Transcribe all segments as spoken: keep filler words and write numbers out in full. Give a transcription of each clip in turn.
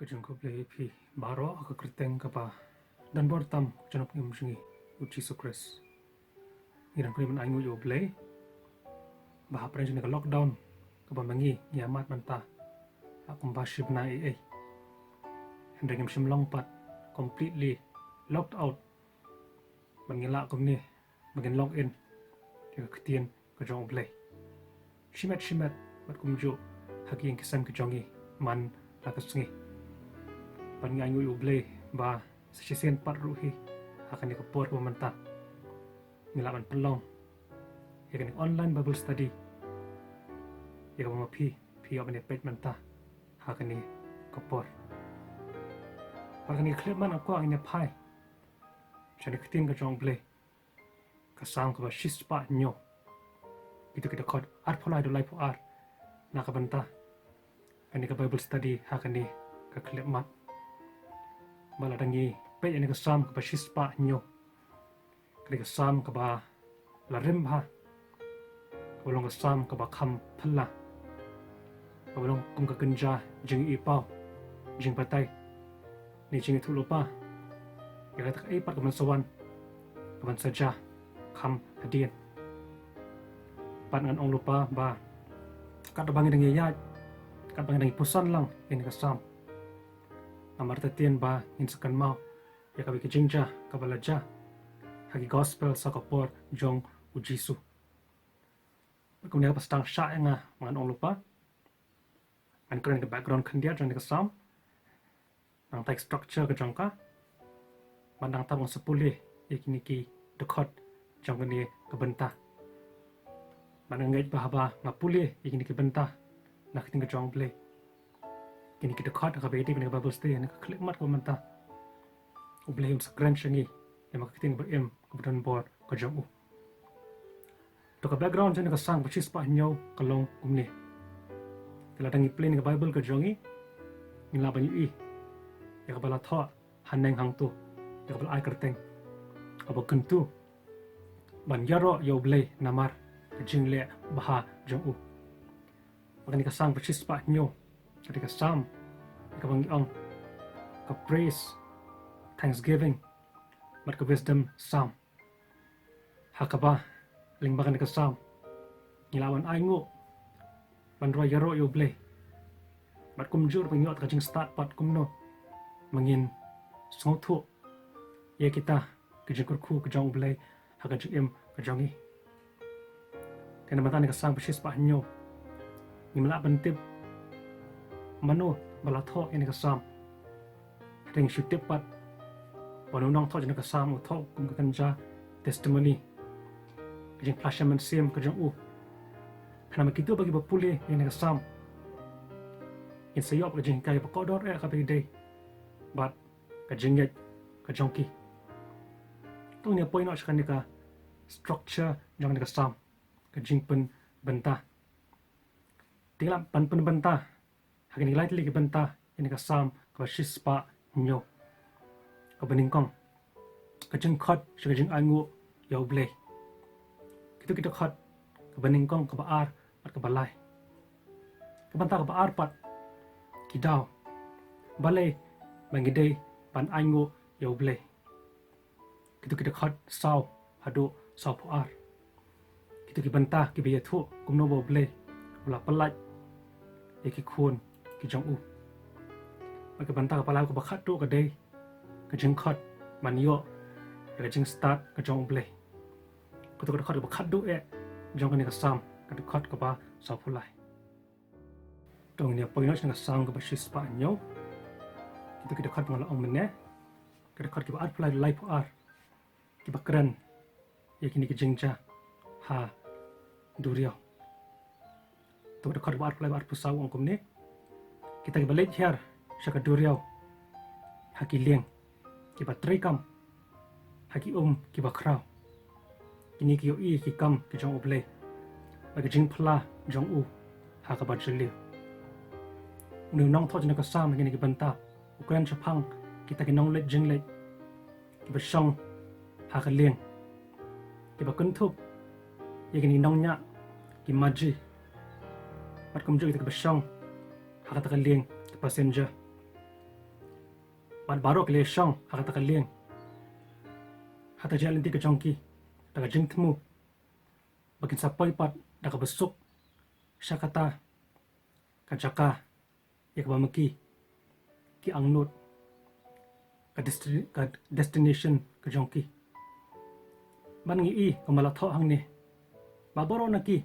Jong ka Blei phi baroh ha ka kyrteng kaba don bor tam jong u Nongpynim jong ngi u Jisu Khrist. Ngi dang kren ban ainguh ïa u Blei ba hapdeng jong ka lockdown kaba ma ngi ngi ïa mad mynta ha kumba shi bnai ei ei. Hynrei ngim shym long pat completely locked out ban ngi lah kumne ba ngin log in ïa ka ktien ka jong u Blei shimet shimet bad kumjuh ha ki ïing ki sem ki jong ngi man la ka sngi. Bad ngi ainguh ïa u Blei ba sa shisien pat ruh hi ha kane ka por kaba mynta ngi lah ban pynlong ïa kane online Bible study ïa kaba ma phi phi ïoh ban ïa peit mynta ha kane ka por. Bad kane ka khyllipmat nga kwah ngin ïa phai sha kane ka ktien ka jong u Blei. Ka Salm kaba shispah hynñiew. Kito ki dkhot arphew lai haduh laiphew ar na ka bynta kane ka Bible study ha kane ka khyllipmat. Ba lada ngi peit ïa kane ka Salm kaba shispah hynñiew, kane ka Salm kaba la rim bha, kaba long ka Salm kaba kham phylla, kaba long kum ka kynja jingïohi paw, jingbatai ne jingïathuhlypa ïa kata kaei pat kaban sa wan, kaban sa jia kham hadien. Bad ngan ong lypa ba katba ngi dang ïaid, katba ngi dang ïa puson lang ïa kane ka Salm, namar ta tien ba ngin sa kynmaw ïa kawei ka jingjia kaba la jia ha ki Gospel sa ka por jong u Jisu. Kumne ba sdang shah ïa nga ba ngan ong lypa. Ngan kren ka background khyndiat jong kane ka Salm, nangta ka structure ka jong ka, bad nangta ban sa pule ïa kine ki dkhot jong kane ka bynta. Bad nga ngeit ba haba nga pule ïa kine ki bynta na ka ktien ka jong u Blei, kine ki dkhot kaba ïadei bad kane ka Bible study ha kane ka khyllipmat kaba mynta, u Blei un sa kren sha ngi lyngba ka ktien kaba im kaba don bor ka jong u. To ka background jong kane ka Salm kaba shispah hynñiew ka long kumne. Te lada ngi plie ïa kane ka Bible ka jong ngi, ngin lah ban ïohi ïa kaba la thoh haneng hangto ïa kaba la ai kyrteng Haba kyntu ban ïaroh ïa u Blei namar ka jingleh bha jong u. Bad kane ka Salm kaba shispah hynñiew ka dei ka Salm kaba ngi ong ka praise, thanksgiving bad ka wisdom Salm. Ha kaba lyngba kane ka Salm ngi lah ban ainguh ban rwai ïaroh ïa u Blei. Bad kumjuh ruh ban ïoh ka jingstad pat kumno ba ngin sngewthuh ïa kita ki jingkyrkhu ka jong u Blei ha ka jingim ka jong ngi. Te na bynta kane ka Salm kaba shispah hynñiew ngim lah ban tip mano ba la thoh ïa kane ka Salm. Hynrei ngi shu tip pat ba une u nongthoh jong kane ka Salm u thoh kum ka kynja testimony, ka jingphla sha mynsiem ka jong u. Hynrei ma kito ba kiba pule ïa kane ka Salm ngin sa ïoh ka jinghikai ba kordor eh kaba ïadei bad ka jingngeit ka jong ki. To ngin ïa poi noh sha kane ka structure jong kane ka Salm, ka jingpynbynta. Te ngi lah ban pynbynta ha kine ki lai tylli ki bynta ïa kane ka Salm kaba shispah hynñiew. Kaba nyngkong, ka jingkhot sha ka jingainguh ïa u Blei. Kito ki dkhot, kaba nyngkong, kaba ar bad kaba lai. Ka bynta kaba ar pat, ki daw balei ba ngi dei ban ainguh ïa u Blei. Kito ki dkhot saw haduh sawphew ar. Kito ki bynta kiba ïathuh kumno ba u Blei u la pyllait ïa ki khun ki jong u. Bad ka bynta kaba lai, kaba khatduh, ka dei ka jingkhot ban ïoh ïa ka jingstad ka jong u Blei. Kato ka dkhot kaba khatduh eh jong kane ka Salm, ka dkhot kaba sawphew lai. To ngin ïa poi noh sha ka Salm kaba shispah hynñiew. Kito ki dkhot ba nga la ong mynne, ka dkhot kaba arphew lai, laiphew ar, kiba kren ïa kine ki jingjia ha duriaw. To ka dkhot kaba arphew lai, arphew saw ong kumne: Kita kiba leit hiar sha ka duriaw ha ki lieng kiba treikam ha ki um kiba khraw, kine ki ïohi ïa ki kam ki jong u Blei bad ka jingphla jong u ha kaba jylliew. Une u nongthoh jong kane ka Salm ha kine ki bynta u kren shaphang kita ki nongleit jingleit kiba shong ha ka lieng, kiba kynthup ïa kine ki nongñiah, ki maji, bad kumjuh kita kiba shong ha kata ka lieng ki passenger. Bad baroh ki la shong ha kata ka lieng ha kata ka jingïaid lynti ka jong ki da ka jingthmu ba kin sa poi pat da kaba suk sha kata ka jaka ïa kaba ma ki ki angnud, ka desti-, ka destination ka jong ki. Bad ngi i kumba la thoh hangne ba baroh na ki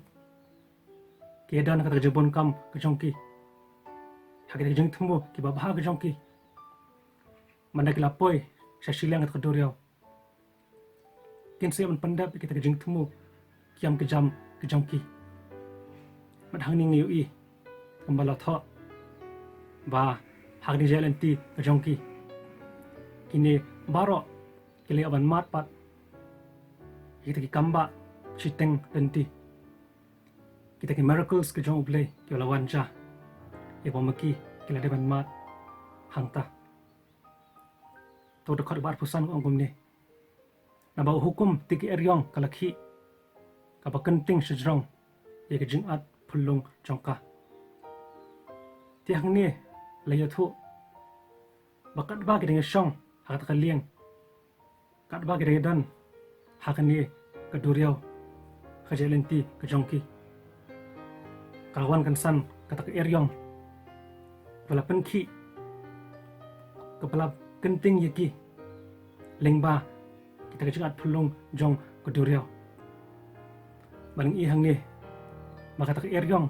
ki ïadon ha kata ka jingbun kam ka jong ki, ha kata ka jingthmu kiba bha ka jong ki, mynta ki la poi sha shiliang kata ka duriaw. Kin sa ïoh ban pyndep ïa kita ki jingthmu ki ïam ki jam ki jong ki. Bad hangne ngi ïohi kumba la thoh ba ha kane ka jingïaid lynti ka jong ki, kine baroh ki la ïoh ban mad pat ïa kita ki kambah shiteng lynti, kita ki miracles ki jong U Blei kiba la wan jia ïa kaba ma ki ki la dei ban mad hangta. To dkhot ba arphew san ka ong kumne: Naba u hukum te ka eriong ka la khih, kaba kynting shajrong ïa ka jingat phyllung jong ka. Te hangne la ïathuh ba katba ki dang ïashong ha kata ka lieng, katba ki dang ïadon ha kane ka duriaw ha ka jingïaid lynti ka jong ki, ka la wan kynsan kata ka eriong ba la pynkhih, kaba la kynting ïa ki lyngba kita ki jingat phyllung jong ka duriaw. Bad ngi i hangne ba kata ka eriong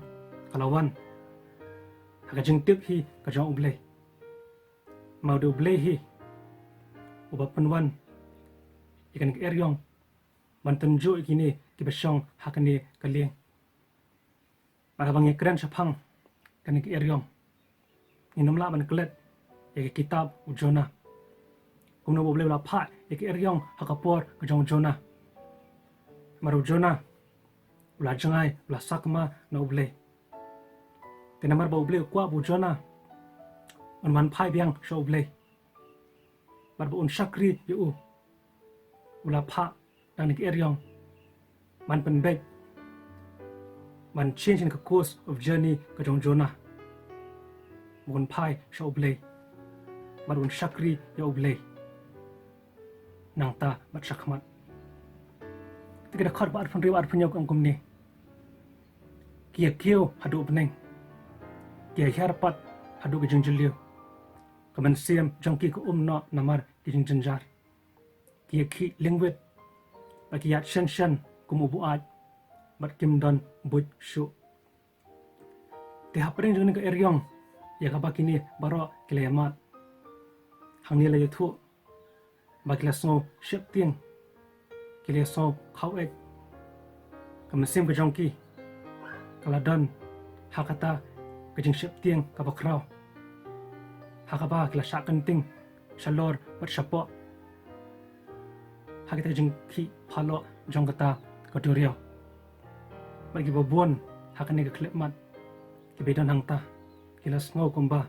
ka la wan ha ka jingtip hi ka jong U Blei. Ma u dei U Blei hi uba pynwan ïa kane ka eriong ban tynjuh ïa kine kiba shong ha kane ka lieng. Bad haba ngi kren shaphang kane ka eriong, ngin ym lah ban klet ïa ka kitab u Jonah. Kumno ba U Blei u la phah ïa ka eriong ha ka por ka jong u Jonah. Namar u Jonah u la jngai, u la sakma na U Blei. Te namar ba U Blei u kwah ba u Jonah un wan phai biang sha U Blei bad ba un shakri ïa u, u la phah da kane ka eriong ban pynbeit, ban change ïa ka course of journey ka jong u Jonah, ba un phai sha U Blei bad un shakri ïa U Blei nangta bad shakhmat. Te ka dkhot ba arphew hynriew, arphew hynñiew ka ong kumne: Ki ïa kiew haduh bneng, ki ïa hiar pat haduh ka jingjylliew. Ka mynsiem jong ki ka um noh namar ki jingjynjar. Ki ïa khih lyngwit bad ki ïaid shen shen kum u buaid bad kim don buit shuh. Te hapdeng jong kane ka eriong ïa kaba kine baroh ki la ïa mad, hangne la ïathuh ba ki la sngew sheptieng, ki la sngew khaw-eit. Ka mynsiem ka jong ki ka la don ha kata ka jingsheptieng kaba khraw, ha kaba ki la shah kynting shalor bad shapoh ha kita ki jingkhih paloh jong kata ka duriaw. Bad kiba bun ha kane ka khyllipmat kiba don hangta ki la sngew kumba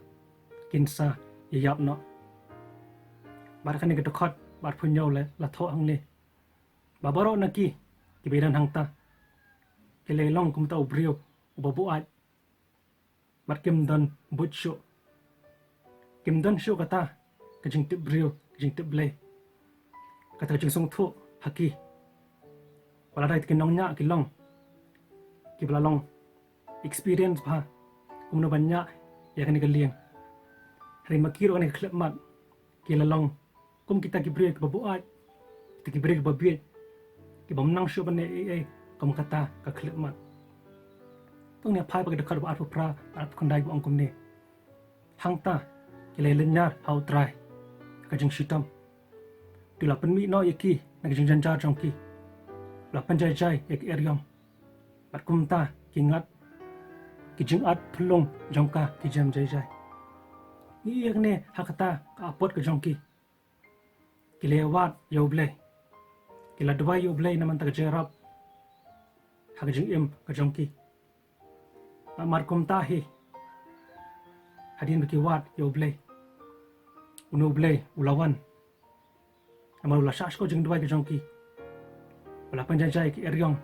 kin sa ïaïap noh. Bad kane ka dkhot ba arphew hynñiew la, la thoh hangne ba baroh na ki kiba don hangta ki la long kumta u briew uba buaid bad kim don buit shuh. Kim don shuh kata ka jingtip briew, ka jingtip Blei, kata ka jingsngewthuh ha ki. Wat la dei ki nongñiah ki long, kiba la long experience bha kumno ban ñiah ïa kane ka lieng. Hynrei ma ki ruh ha kane ka khyllipmat ki la long kum kita ki briew kiba buaid, kita ki briew kiba bieit, kibym nang shuh ban leh ei ei kum kata ka khyllipmat. To ngin ïa phai bad ka dkhot ba arphew phra, arphew khyndai ba ong kumne: Hangta ki la ïa lynñiar ha U Trai ha ka jingshitom. Te u la pynmih noh ïa ki na ka jingjynjar jong ki, u la pynjai jai ïa ka eriong. Bad kumta ki ngat, ki jingat phyllung jong ka ki jem jai jai. Ngi ïa kane ha kata ka apot ka jong ki, ki la ïa wad ïa U Blei, ki la duwai ïa U Blei na ka bynta ka jingïarap ha ka jingim ka jong ki. Namar kumta hi, hadien ba ki wad ïa U Blei, une U Blei u la wan. Namar u la shah shkor jingduwai ka jong ki, u la pynjai jai ka eriong.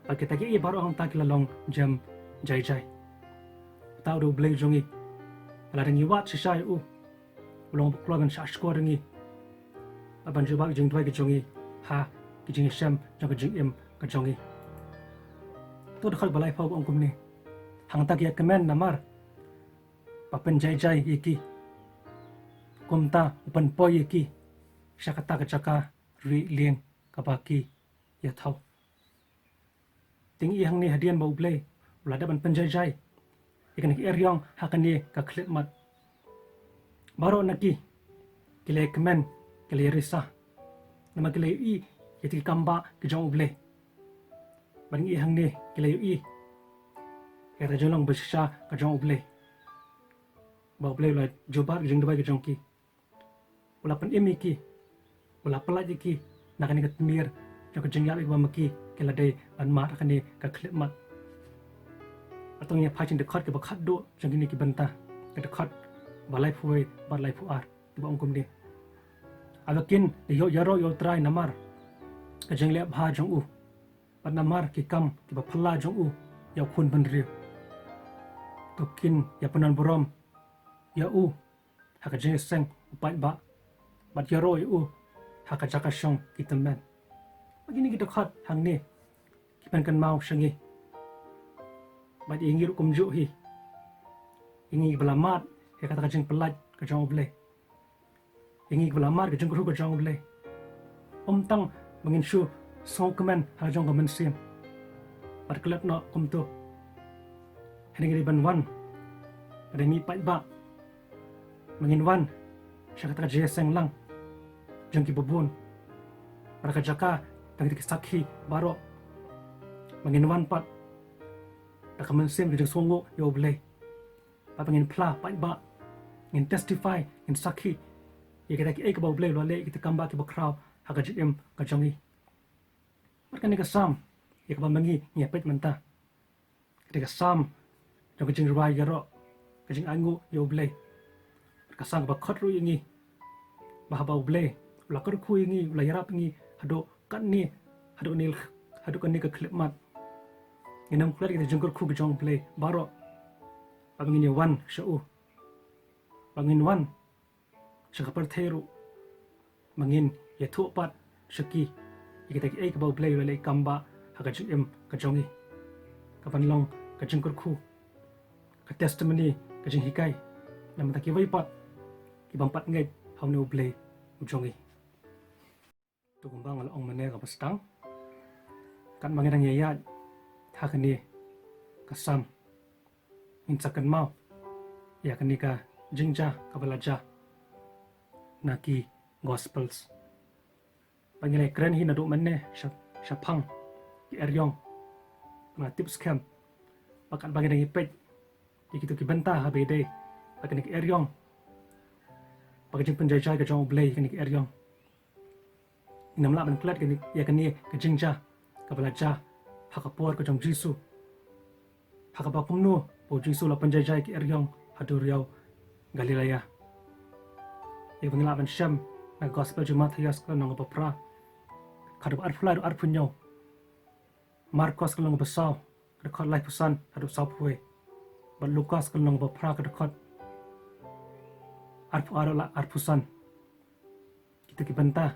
Bad kita kiei baroh hangta ki la long jem jai jai. Uta u dei U Blei jong ngi. Lada ngi wad shisha ïa u, U long ba u kloi ban shahshkor ïa ngi, ban jubab ïa ki jingduwai ka jong ngi ha ki jingshem jong ka jingim ka jong ngi. To dkhot ba laiphew ba ong kumne: Hangta ki ïakmen namar ba pynjaijai ïa ki, kumta u pynpoi ïa ki sha kata ka jaka rieh lieng kaba ki ïathaw. Te ngi i hangne hadien ba U Blei u la dep ban pynjaijai ïa kane ka eriong ha kane ka khyllipmat. Baroh na ki ki la ïakmen, ki la ïarisa, namar ki la ïohi ïa ki kambah ki jong U Blei. Bad ngi i hangne ki la ïohi ïa ka jinglong ba shisha ka jong U Blei, ba U Blei u la jubab ïa ki jingduwai ki jong ki. U la pynim ïa ki, u la pyllait ïa ki na kane ka tmier jong ka jingïap ïa kaba ma ki ki la dei ban mad ha kane ka khyllipmat. Hato ngin ïa phai sha ki dkhot kiba khatduh jong kine ki bynta, ka dkhot ba laiphew wei bad laiphew ar, kiba ong kumne: Haba kin ïoh ïaroh ïa U Trai namar ka jingleh bha jong u, bad namar ki kam kiba phylla jong u ïa u khun bynriew, to kin ïa pynban burom ïa u ha ka jingïaseng u paidbah, bad ïaroh ïa u ha ka jaka shong ki tymmen. Bad kine ki dkhot hangne ki pynkynmaw sha ngi, bad ïa ngi ruh kumjuh hi, ïa ngi kiba la mad ïa kata ka jingpyllait ka jong U Blei, ïa ngi kiba la mad ka jingkyrkhu ka jong U Blei. Ym tang ba ngin shu sngewkmen ha la jong ka mynsiem bad klet noh kumto, hynrei ngi dei ban wan bad ïa ngi paidbah, ba ngin wan sha kata ka jingïaseng lang jong kiba bun, bad ka jaka jong kita ki sakhi baroh, ba ngin wan pat da ka mynsiem ka jingsngewnguh ïa U Blei, bad ba ngin phla paidbah, ngin testify, ngin sakhi ïa kita kiei kiba U Blei u la leh ïa kita kambah kiba khraw ha ka jingim ka jong ngi. Bad kane ka Salm ïa kaba ma ngi ngi ïa peit mynta, ka dei ka Salm jong ka jingrwai ïaroh, ka jingainguh ïa U Blei. Bad ka Salm kaba khot ruh ïa ngi ba haba U Blei u la kyrkhu ïa ngi, u la ïarap ïa ngi haduh katne, haduh kane, haduh kane ka khyllipmat, ngin ym klet ïa ka jingkyrkhu ka jong U Blei baroh, ba ngin ïa wan sha u, ba ngin wan sha ka pyrthei ruh, ba ngin ïathuh pat sha ki ïa kita kiei kiba U Blei u la leh kambah ha ka jingim ka jong ngi, ka ban long ka jingkyrkhu, ka testimony, ka jinghikai na bynta kiwei pat ki bym pat ngeit ha une U Blei u jong ngi. To kumba nga la ong mynne kaba sdang, katba ngi dang ïaid ha kane ka Salm, ngin sa kynmaw ïa kane ka jingjia kaba la jia na ki Gospels. Ba ngi la kren hi naduh mynne sha, shaphang ki eriong, ba nga tip skhem ba katba ngi dang ïa peit ïa kito ki bynta haba ïadei bad kane ka eriong, bad ka jingpynjaijai ka jong U Blei ïa kane ka eriong, ngin ym lah ban klet kane, ïa kane ka jingjia kaba la jia ha ka por ka jong U Jisu, ha kaba kumno ba U Jisu u la pynjaijai ïa ka eriong ha duriaw Galilea. Ïa kaba ngi lah ban shem na ka Gospel jong u Mathaios ka lynnong kaba phra, ka dkhot arphew lai haduh arphew hynñiew, Markos ka lynnong kaba saw, ka dkhot laiphew san haduh sawphew wei, bad Lukas ka lynnong kaba phra, ka dkhot arphew ar haduh arphew san. Kita ki bynta,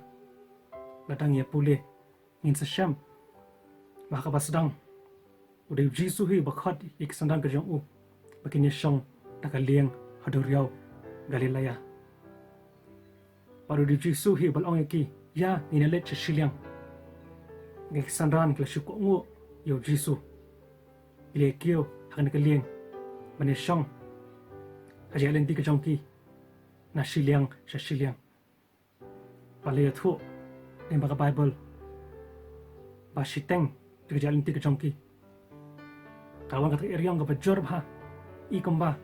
lada ngi ïa pule, ngin sa shem ba ha kaba sdang u dei U Jisu hi ba khot ïa ki synran ka jong u ba kin ïa shong na ka lieng ha duriaw Galilea. Bad u dei U Jisu hi ba la ong ïa ki, ïa, ngin ïa leit sha shiliang. Ki synran ki la shu kohnguh ïa U Jisu, ki la ïa kiew ha kane ka lieng ban ïa shong ha ka jingïaid lynti ka jong ki na shiliang sha shiliang. Ba la ïathuh lyngba ka Baibl ba shiteng jong ka jingïaid lynti ka jong ki, ka la wan kata ka eriong kaba jur bha, i kumba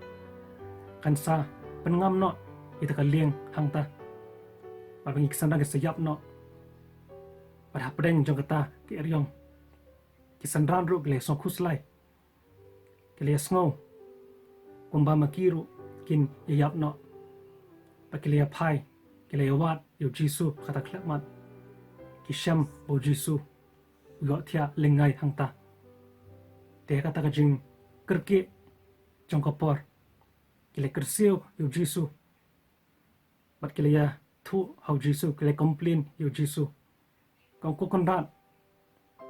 kan sa pynngam noh ïa kata ka lieng hangta, bad ba ngi ki synran ki sa ïap noh. Bad hapdeng jong kata ka eriong, ki synran ruh ki la ïa sngew khuslai, ki la ïa sngew kumba ma ki ruh kin ïa ïap noh. Bad ki la ïa phai, ki la ïa wad ïa U Jisu ha kata ka khyllipmat, ki shem ba U Jisu u ïohthiah lyngngai hangta. Te ha kata ka jingkyrkieh jong ka por, ki la kyrsiew ïa U Jisu. Bad ki la ïathuh ha u Jisu, ki la complain ïa u Jisu. Ka ong, ko Kynrad,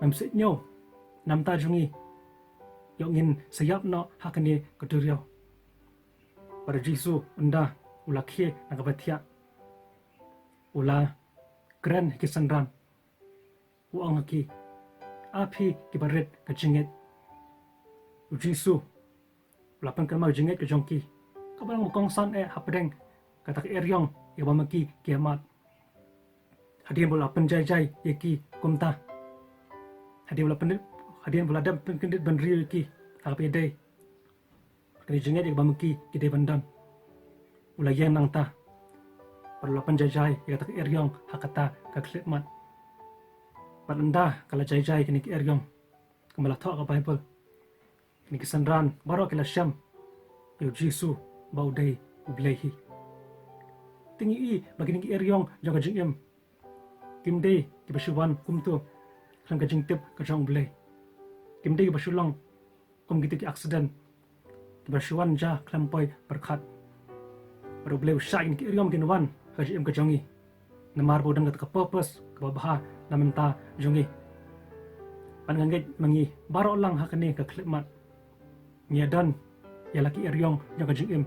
mem sngewthuh na ka bynta jong ngi, ïoh ngin sa ïap noh ha kane ka duriaw. Bad u Jisu ynda u la khie na kaba thiah, u la kren ha ki synran, u ong ha ki, a phi kiba rit ka jingngeit. U Jisu u la pynkynmaw ka jingngeit ka jong ki, kaba long kongsan eh hapdeng kata ka eriong ïa kaba ma ki ki ïa mad. Hadien ba u la pynjai jai ïa ki kumta, hadien ba u la pynrit, hadien ba u la dep pynkyndit bynriew ïa ki ha kaba ïadei kane ka jingngeit ïa kaba ma ki ki dei ban don, u la ïeng nangta bad u la pynjai jai ïa kata ka eriong ha kata ka khyllipmat. Bad ynda ka la jai jai kane ka eriong, kumba la thoh ha ka Baibl, kine ki synran baroh ki la shem ïa u Jisu ba u dei U Blei hi. Te ngi i ba kine ki eriong jong ka jingim kim dei kiba shu wan kumto khlem ka jingtip ka jong U Blei. Kim dei kiba shu long kum kita ki accident kiba shu wan ja khlem poi pyrkhat. Bad U Blei u shah ïa kine ki eriong kin wan ha ka jingim ka jong ngi, namar ba u don kata ka purpose kaba bha na ka bynta jong ngi. Bad nga ngeit ma ngi baroh lang ha kane ka khyllipmat ngi ïa don ïa la ki eriong jong ka jingim.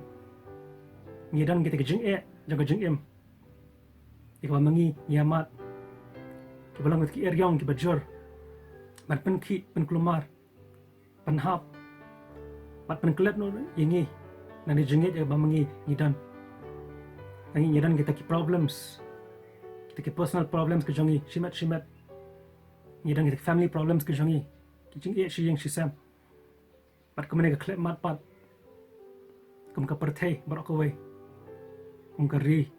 Ngi ïa don kita ki jingeh jong ka jingim ïa kaba ma ngi ngi ïa mad, kiba long kita ki eriong kiba jur ban pynkhih, pynkulmar, pynhap bad pynklet noh ïa ngi na kane ka jingngeit ïa kaba ma ngi ngi don. Ngi ïa don kita ki problems, kita ki personal problems ka jong ngi shimet shimet. Ngi ïa don kita ki family problems ka jong ngi, ki jingeh shi ïing shi sem. Bad kumne ka khyllipmat pat, kum ka pyrthei baroh kawei, kum ka ri,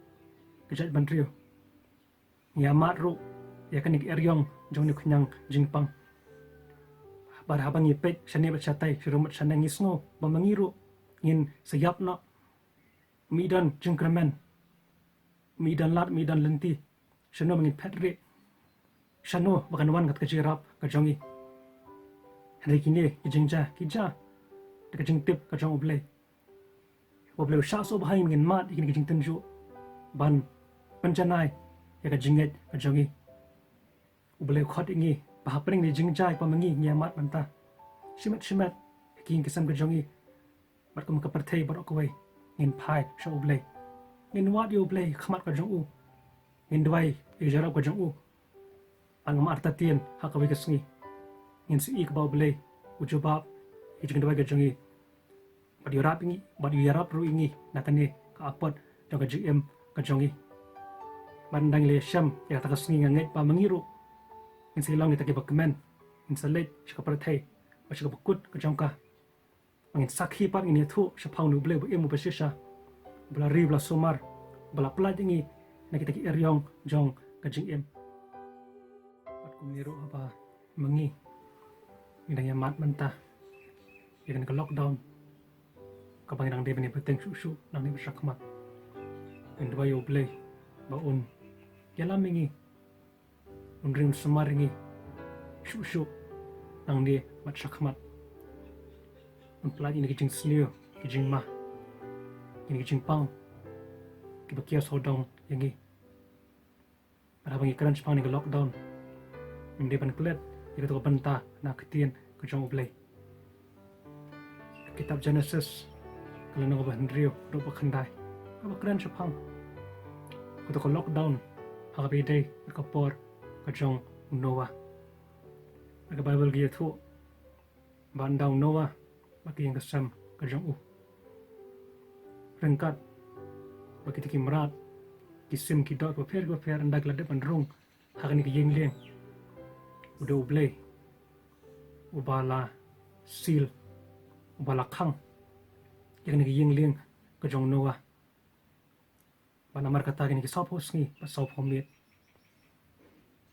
ka jaitbynriew, ngi ïa mad ruh ïa kane ka eriong jong kane ka khñiang jingpang. Bad haba ngi peit shane bad shatai, sharum bad shaneng, ngi sngew ba ma ngi ruh ngin sa ïap noh. Ym don jingkyrmen, ym don lad, ym don lynti. Shano ba ngin phet rieh, shano ba kan wan kata ka jingïarap ka jong ngi? Hynrei kine ki jingjia ki jia da ka jingtip ka jong U Blei. U Blei u shah sngewbha ïa ngi ba ngin mad ïa kine ki jingtynjuh ban pynjanai ïa ka jingngeit ka jong ngi. U Blei u khot ïa ngi ba hapdeng kine ki jingjia ïa kaba ma ngi ngi ïa mad mynta, shimet shimet ha ki ïing ki sem ka jong ngi, bad kum ka pyrthei baroh kawei, ngin phai sha U Blei. Ngin wad ïa U Blei ha khmat ka jong u. Ngin duwai ïa ka jingïarap ka jong u. Bad ngam artatien ha kawei ka sngi ngin sa ïohi ba U Blei u jubab ïa ka jingduwai ka jong ngi, bad u ïarap ïa ngi, bad u ïarap ruh ïa ngi na kane ka apot jong ka jingim ka jong ngi. Bad ynda ngi la ïashem ïa kata ka sngi, nga ngeit ba ma ngi ruh ngin sa long kita kiba kmen, ngin sa leit sha ka pyrthei bad sha kaba kut ka jong ka. Ba ngin sakhi pat, ngin ïathuh shaphang une U Blei uba im, uba shisha, uba la ri, uba la sumar, uba la pyllait ïa ngi na kita ki eriong jong ka jingim. Bad kumne ruh haba ma ngi ngi dang ïa mad mynta ïa kane ka lockdown, kaba ngi dang dei ban ïa bteng shuh shuh nangne bad shakhmat, ngin duwai ïa U Blei ba un ïalam ïa ngi, un ri, un sumar ïa ngi shuh shuh nangne bad shakhmat. Un pyllait ïa ngi na ki jingsniew, ki jingma, ïa ngi na ki jingpang kiba ki ïa sawdong ïa ngi. Bad haba ngi kren shaphang kane ka lockdown, ngim dei ban klet ïa kata ka bynta na ka ktien ka jong U Blei. Kitab Genesis, ka lynnong kaba hynriew, dkhot ba khyndai, kaba kren shaphang kata ka lockdown ha kaba ïadei bad ka por ka jong u Noah. Bad ka Baibl ka ïathuh ba ynda u Noah bad ka ïing ka sem ka jong u, ryngkat bad kita ki mrad, ki sim, ki doh kiba pher kiba pher, ynda ki la dep ban rung ha kane ka ïing lieng, u dei U Blei uba la seal, uba la khang ïa kane ka ïing lieng ka jong u Noah. Bad namar kata, kine ki sawphew sngi bad sawphew miet,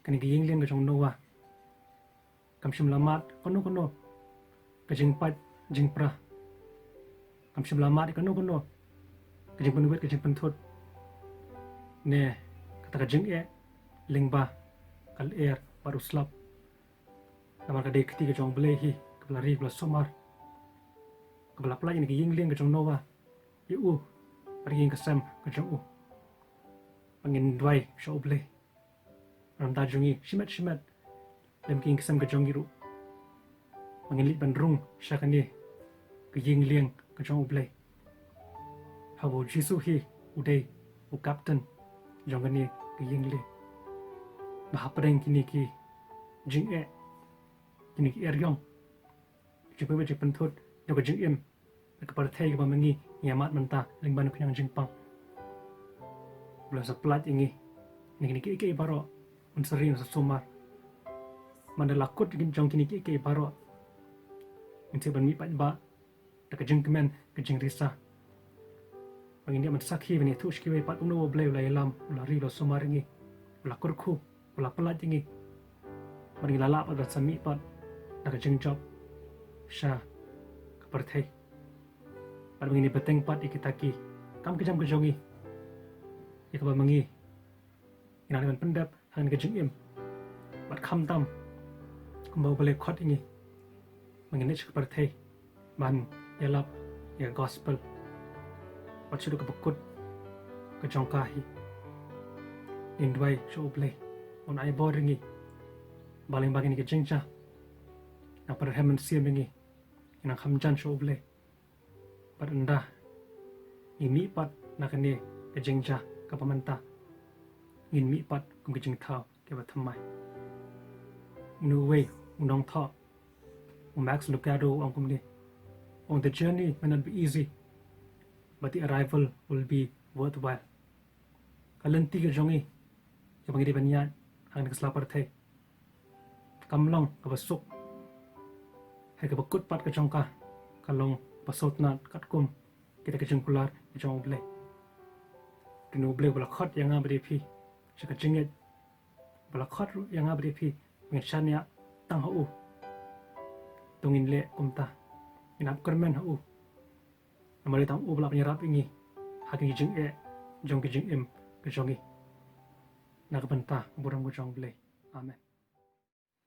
kane ka ïing lieng ka jong u Noah kam shym la mad kano kano ka jingpait jingpra. Kam shym la mad kano kano ka jingpynwit, ka jingpynthut, ne kata ka jingeh lyngba ka lyer bad u slap. Namar ka dei ka kti ka jong U Blei hi, kaba la ri, kaba la sumar, kaba la pyllait ïa kane ka ïing lieng ka jong u Noah, ïa u bad ka ïing ka sem ka jong u. Ngin duwai sha U Blei na ka bynta jong ngi shimet shimet, lem ki ïing ki sem ka jong ngi ruh. Ba ngin leit ban rung sha kane ka ïing lieng ka jong U Blei, haba U Jisu hi u dei u captain jong kane ka ïing lieng. Ba hapdeng kine ki jingeh, kine ki eriong, jingpynbeit jingpynthut jong ka jingim, ka pyrthei kaba ma ngi ngi ïamad mynta lyngba na ka jingpang, U Blei un sa pynlait ïa ngi na kine kiei kiei baroh. Un sa ri, un sa sumar. Bad da la kut jong kine kiei kiei baroh, ngin sa ïoh ban mihpat bha da ka jingkmen, ka jingrisa. Ba ngin ïoh ban sakhi, ban ïathuh sha kiwei pat, uno U Blei u la ïalam, u la ri, u la sumar ïa ngi, u la kyrkhu, u la pynlait ïa ngi. Bad ngi la lah pat ban sa mihpat da ka jingjop sha ka pyrthei. Bad ba ngin ïa bteng pat ïa kita ki kam ki jam ka jong ngi, ïa kaba ma ngi ngi nang ban pyndep ha kane ka jingim. Bad khamtam kumba U Blei u khot ïa ngi, ba ngin leit sha ka pyrthei ban ïalap ïa ka gospel. Bad sha kaba kut ka jong ka hi, ngin duwai sha U Blei un ai bor ïa ngi, ba lyngba kane ka jingjia, nang pynrhem mynsiem ïa ngi, nang kham jan sha U Blei. Bad ynda ngi mihpat na kane ka jingjia kaba mynta, ngin mihpat kum ki jingthaw kiba thymmai. Uno uwei u nongthoh, u Max Lucado, u ong kumne: "On the journey may not be easy, but the arrival will be worthwhile." Ka lynti ka jong ngi kaba ngi dei ban ïaid ha kane ka sla pyrthei kam long kaba suk. Hynrei kaba kut pat ka jong ka, ka long ba sngewtynnat katkum kita ki jingkular ki jong U Blei. Te U Blei uba la khot ïa nga bad ïa phi sha ka jingngeit, uba la khot ruh ïa nga bad ïa phi, ngin shaniah tang ha u. To ngin leh kumta, ngin ap kyrmen ha u. Namar dei tang u uba lah ban ïarap ïa ngi ha ki jingeh jong ki jingim ka jong ngi, na ka bynta ka burom ka jong U Blei. Amen.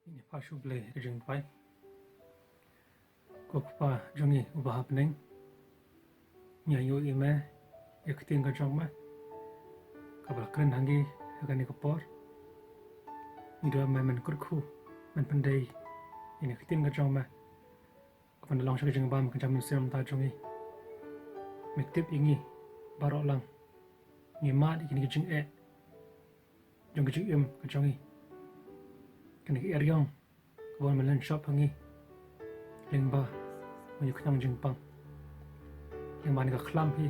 Ngin ïa pan sha U Blei ha ka jingduwai. Ko Kpa jong ngi uba ha bneng, ngi ïa ïohi me ïa ka ktien ka jong me kaba la kren ha ngi ha kane ka por. Ngi duwai me men kyrkhu, men pyndei ïa ka ktien ka jong me, kaba nang long sha ka jingbam ka jingmynsiem na ka bynta jong ngi. Me tip ïa ngi baroh lang, ngi mad ïa kine ki jingeh jong ka jingim ka jong ngi. Kane ka eriong kaba wan ban lynshop ha ngi lyngba kane ka jingpang, lyngba kane ka khlam hi,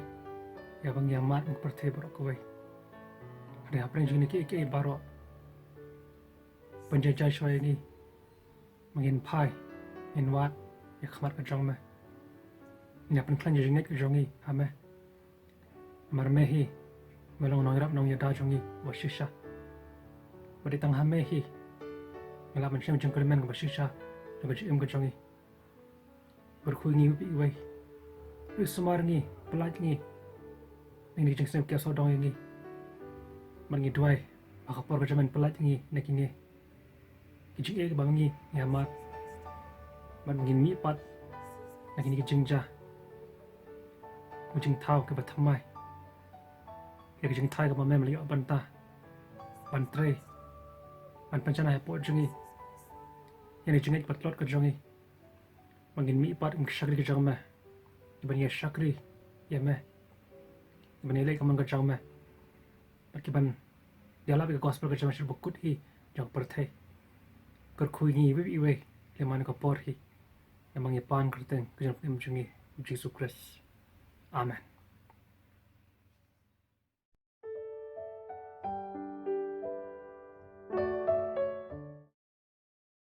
ïa ba ngi ïamad bad ka pyrthei baroh kawei. Hynrei hapdeng jong kine kiei kiei baroh, pynjai jai shuwa ïa ngi, ba ngin phai, ngin wad ïa ka khmat ka jong me. Ngin ïa pynkhlaiñ ïa ka jingngeit ka jong ngi ha me. Namar me hi me long u nongïarap nongïada jong ngi uba shisha. Bad dei tang ha me hi ngi lah ban shim ka jingkyrmen kaba shisha jong ka jingim ka jong ngi. Kyrkhu ïa ngi iwei pa iwei. Sumar ïa ngi, pynlait ïa ngi na kine ki jingsngew kiba sawdong ïa ngi. Bad ngi duwai ba ha ka por ka jong me men pynlait ïa ngi na kine ki jingeh kiba ma ngi ngi ïamad, bad ba ngin mihpat na kine ki jingjia, ki jingthaw kiba thymmai, ïa ki jingthaw kiba me me la ïoh bynta ban trei, ban pynjanai hapoh jong ngi ïa kane ka jingngeit ba tlot ka jong ngi. Ba ngin mihpat kum ki shakri ki jong me, kiban ïa shakri ïa me, kiban ïaleh ka mon ka jong me, bad kiban ïalap ïa ka gospel ka jong me sha kaba kut hi jong ka pyrthei. Kyrkhu ïa ngi iwei pa iwei lyngba kane ka por hi. Namar ngi pan kyrteng ka jong U Trai jong ngi U Jisu Khrist. Amen.